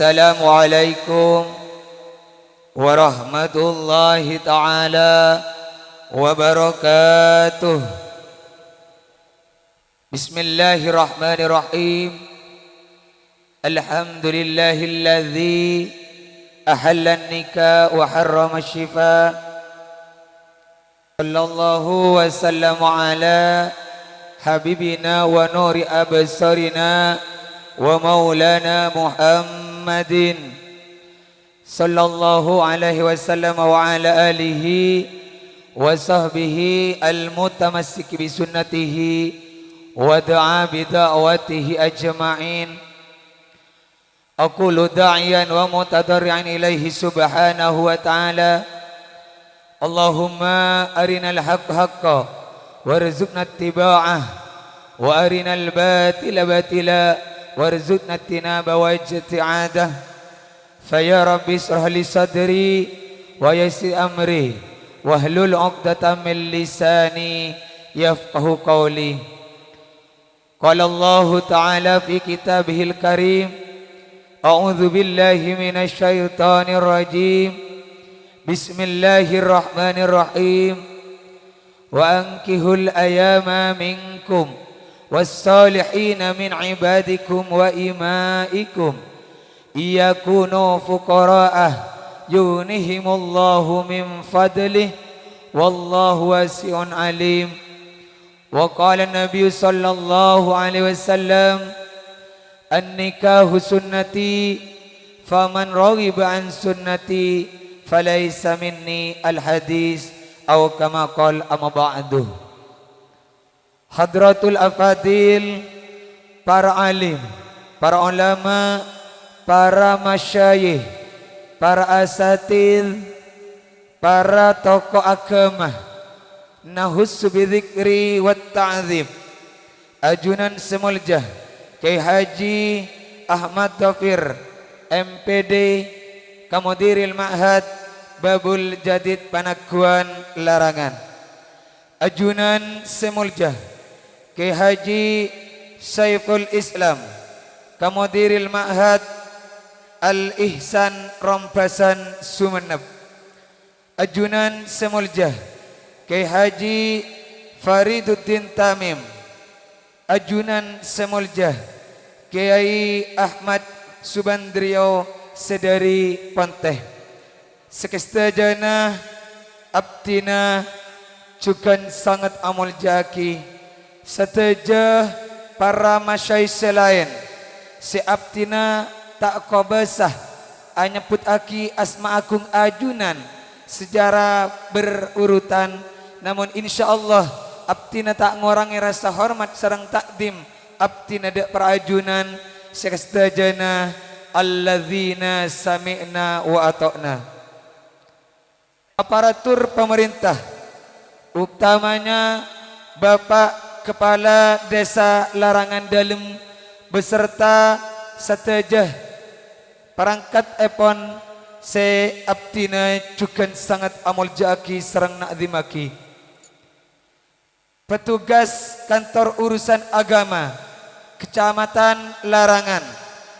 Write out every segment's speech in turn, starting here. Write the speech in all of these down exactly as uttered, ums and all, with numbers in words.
Assalamualaikum warahmatullahi taala wabarakatuh. Bismillahirrahmanirrahim. Alhamdulillahilladzi ahallan nikah wa harrama syifa. Sallallahu wa sallam ala habibina wa nuri absarina wa maulana Muhammadin, sallallahu alaihi wasallam, wa ala alihi wa sahbihi al-mutamassik bi sunnatihi wa da'a bi da'watihi ajma'in. Aqulu da'iyan wa mutadarri'an ilaihi subhanahu wa ta'ala, Allahumma arinal haqqa haqqa warzuqna ittiba'ah, wa arinal batila batila warzuqna ijtinaba wa ijtihadah. Fa ya Rabbi israh li sadri wa yassir amri wahlul 'uqdatam min lisani yafqahu qawli. Qala Allahu ta'ala fi kitabihil karim, a'udzu billahi minasy syaithanir rajim. Bismillahirrahmanirrahim. Wa ankihul ayama minkum was-solihina min ibadikum wa ima'ikum, iyakunu fuqara'a yughnihimullahu min fadlih, wallahu wasi'un alim. Wa qala Nabiyyu sallallahu alaihi wasallam, "An-nikahu sunnati, faman raghiba an sunnati falaisa minni." Al-hadis, au kama qal, amma ba'du. Hadratul afadil, para alim, para ulama, para masyayikh, para asatidz, para tokoh agama, nahussu bidzikri wat ta'dzim. Ajunan sè molja, Kyai Haji Ahmad Dhafir, M P D, Kamudiril Ma'had Babul Jadid Panakguan Larangan. Ajunan sè molja, Kyai Haji Saiful Islam, Kamudiril Ma'had Al-Ihsan Rombasan Sumenep. Ajunan sè molja, Kyai Haji Fariduddin Tamim. Ajunan sè molja, Kyai Ahmad Subandrio sè dhâri Pontè. Sakasdhâjâna abdhina jhughân sanget amolja'aghi sadhâjâ para masyayikh sè laèn sè abdhina ta' kobâsa anyebbuttaghi asma agung ajunan sacara berurutan, namong insyaallah abdhina ta' ngorangè rasa hormat sareng ta'dhim abdhina dhâ' para ajunan sè kasdhâjâna, alladzina sami'na wa ata'na. Aparatur pamarènta, utamanya Bapak Kepala Desa Larangan Dalem beserta sadhâjâ parangkattèpon sè abdhina jhughân sanget amolja'aghi sareng na'dhimmaghi. Petugas Kantor Urusan Agama Kecamatan Larangan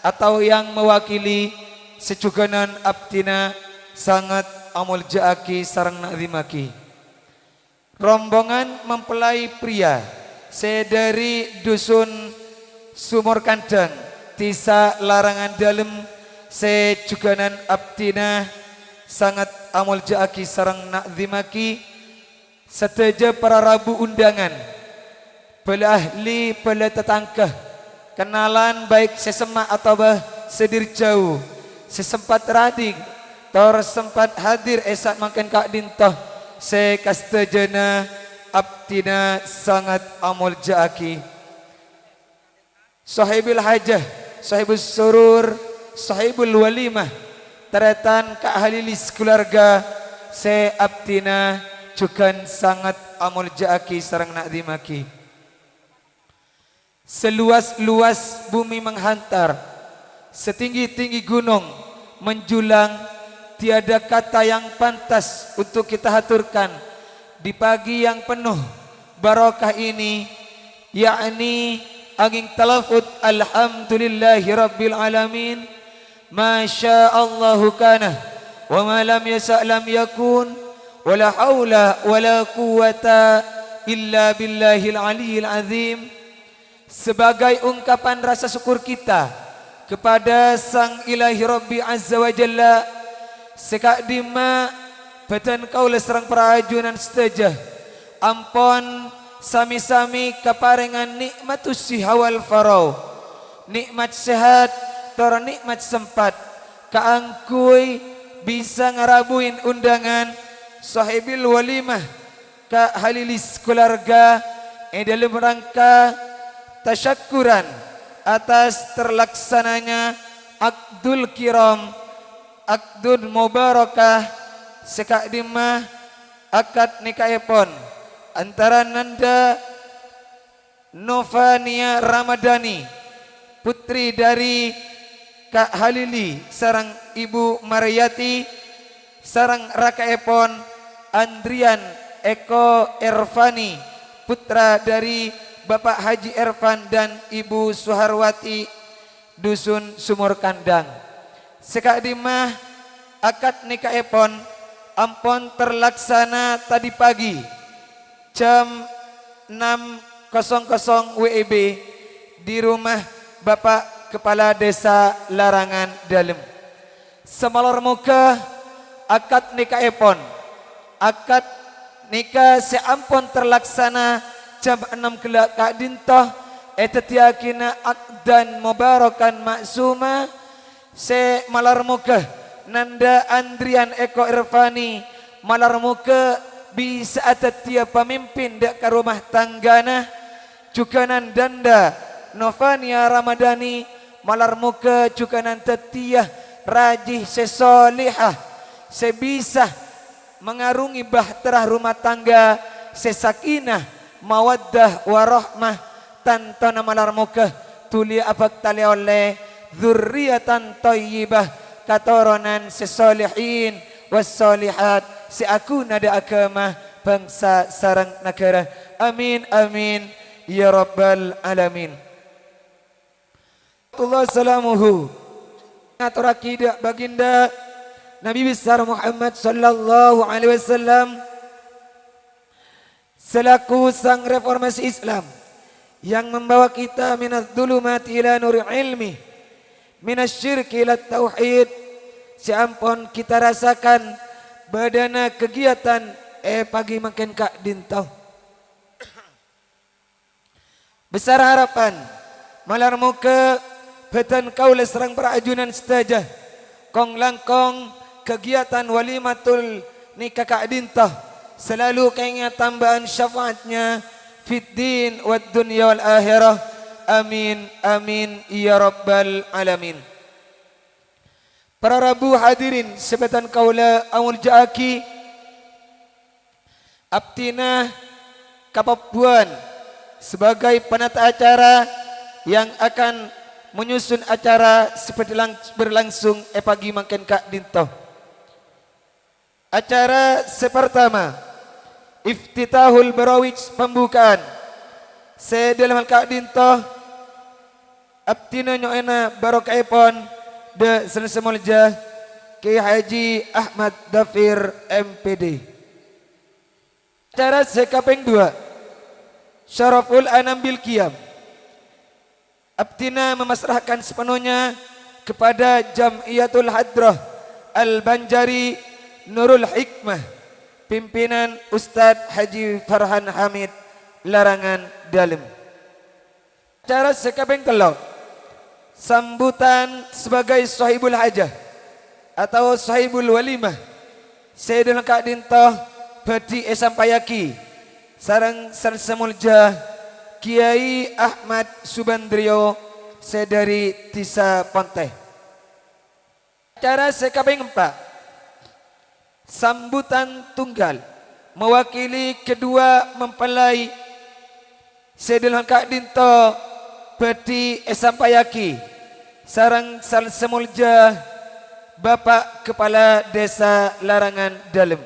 atau yang mewakili, sajhughânan abdhina sanget amolja'aghi sareng na'dhimmaghi. Rombongan mempelai pria sè dhâri Dusun Sumor Kandhâng, Dhisa Larangan Dalem, sajhughânan abdhina sanget amolja'aghi sareng na'dhimmaghi. Sadhâjâ para rabu undangan, bhâlâ ahli, bhâlâ tatangghâ, kenalan baik sè semma' atabâ sè dhâri jhâu, sè sempat raddhin, tor sempat hadir è sa'at mangkèn ka'dhinto, sè kasdhâjâna abdhina sanget amolja'aghi. Sohibul hajah, sohibus surur, sohibul walimah, tarètan ka ahli sakaluarga sè abdhina jhughân sanget amolja'aghi sareng na'dhimmaghi. Seluas-luas bumi menghantar, setinggi-tinggi gunung menjulang, tiada kata yang pantas untuk kita haturkan di pagi yang penuh barokah ini, yakni angèng talafut, "Alhamdulillahirabbil alamin." Ma syaa Allahu kana, wa ma lam yasya' lam yakun, wa la haula wa la quwwata illa billahil aliyyil azim. Sebagai ungkapan rasa syukur kita kepada Sang Ilahi Rabbi Azza wa Jalla, sè ka'dimma bâdân kaulâ sareng para ajunan sadhâjâ ampon sami-sami kaparèngan ni'matus siha wal faragh, ni'mat sehat, tor ni'mat sempat kaangghuy bisa ngarabuin undangan sohibil walimah Ka' Halilis kulawarga è dâlem rangka tasyakkuran atas terlaksananya Akdul Kiram, Akdul Mubarakah sè ka'dimma akad nikaèpon antara Nanda Novania Ramadhani, putri dhâri Ka' Halili sareng Ibu Mariyati, sareng rakaèpon Andrian Eko Ervani, putra dhâri Bapak Haji Ervan dan Ibu Suharwati, Dusun Sumur Kandang. Sè ka'dimma akad nikaèpon ampon terlaksana tadi pagi, jam enam kosong kosong W I B di rumah Bapak Kepala Desa Larangan Dalem. Sè malar moghâ akad nikaèpon, akad nika sè ampon terlaksana jam enam ghellâ' ka'dinto èdhâddhiyâghinâ akdan mubarakan ma'suma, sè malar moghâ Nanda Andrian Eko Irvani, malar moghâ bisa'a dhâddhiyâ pamimpin dâ' ka rumah tangghâna, jhughân Nanda Novania Ramadhani, malar moghâ jhughân dhâddhiyâ rajhi sè solehah, sè bisa mangarongè bahtera rumah tangga sè sakinah, mawaddah, warahmah, tantona malar moghâ dhuli abhâktalè ollè dzurriyatan thayyibah, katoronan sè solehin was solihat, sè aghuna dâ' aghâma, bhângsa, sareng naghârâ. Amin, amin, ya rabbal alamin. Rasulullah salamuhu. Ngatorraghi dâ' baginda Nabi besar Muhammad sallallahu alaihi wasallam selaku sang reformasi Islam yang membawa kita minadz dzulumati ila nuril ilmi, minasyirki ilat tauhid, sè ampon kita rasakan bâdâna kegiatan è pagi mangkèn ka'dinto. Besar harapan, malar moghâ bhâdhân kaulâ sareng para ajunan sadhâjâ, kong-langkong kegiatan walimatul nikah ka'dinto salalu kaènga tambâ'ân syafaatnya fid din wad dunya wal akhirah. Amin, amin, ya rabbal alamin. Para rabu hadirin sè bhâdhân kaulâ amoljâ'aghi, abdhina kapabbhuwân sebagai penata acara yang akan menyusun acara sè bhâdhi lang-, berlangsung è pagi mangkèn ka'dinto. Acara sè partama, iftitahul barawij, pembukaan. Sè dâlem hal ka'dinto, abdhina nyo'ona barokahèpon dâ' sè molja Kiai Haji Ahmad Dafir, M P D. Acara sè kapèng duwâ', Syaraful Anam bil Qiyam. Abdhina memasrahkan sepenuhnya kepada Jam'iyatul Hadrah Al-Banjari Nurul Hikmah, pimpinan Ustadz Haji Farhan Hamid, Larangan Dalem. Acara sè kapèng tello', sambutan sebagai sohibul hajah atau sohibul walimah, sè dâlem ka'dinto bhâdhi èsampayaghi sareng sè molja Kiai Ahmad Subandrio sè dâri Dhisa Pontè. Acara sè kapèng empa', sambutan tunggal mewakili kedua mempelai sè dâlem ka'dinto bhâdhi èsampayaghi sareng sè molja Bapak Kepala Desa Larangan Dalem.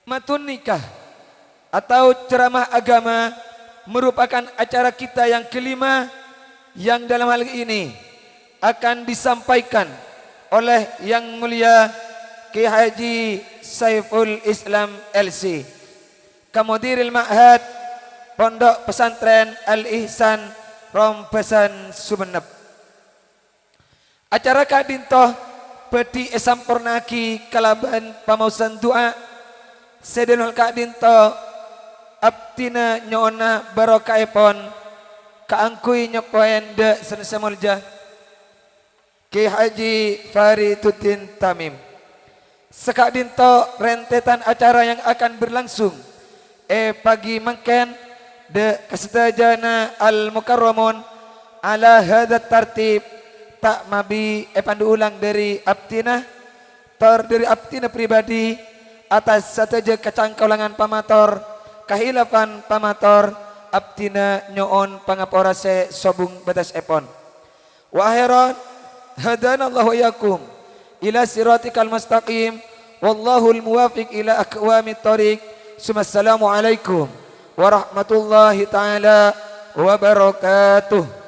Matun nikah atau ceramah agama merupakan acara kita yang kelima yang dalam hal ini akan disampaikan oleh Yang Mulia Kiai Haji Saiful Islam, L C, Kamudiril Ma'had Pondok Pesantren Al-Ihsan, Rombasan, Sumenep. Acara ka'dhinto' bhâdhi èsampornaaghi kalabân pamaosan du'a. Sè dhâlem ka'dhinto' abdhina nyo'ona barokahèpon kaangghuy nyopoè ènḍâ' sè molja, Kiai Haji Fariduddin Tamim. Saka'dhinto' rentetan acara yang akan berlangsung è pagi mangkèn ḍâ' kasadhâjâna al-mukarramun ala hadzat tartib, ta' mabi èpanḍu' ulang ḍâri abdhina, tor ḍâri abdhina pribadi, atas sadhâjâ kacangkolangan pamator, kahilafan pamator, abdhina nyo'on pangapora sè sobung bâtessèpon. Wa akhiran, hadanallahu wa iyyakum ila siratikal mustaqim, wallahul muwaffiq ila aqwamit thoriq. Summassalamu alaikum warahmatullahi ta'ala wabarakatuh.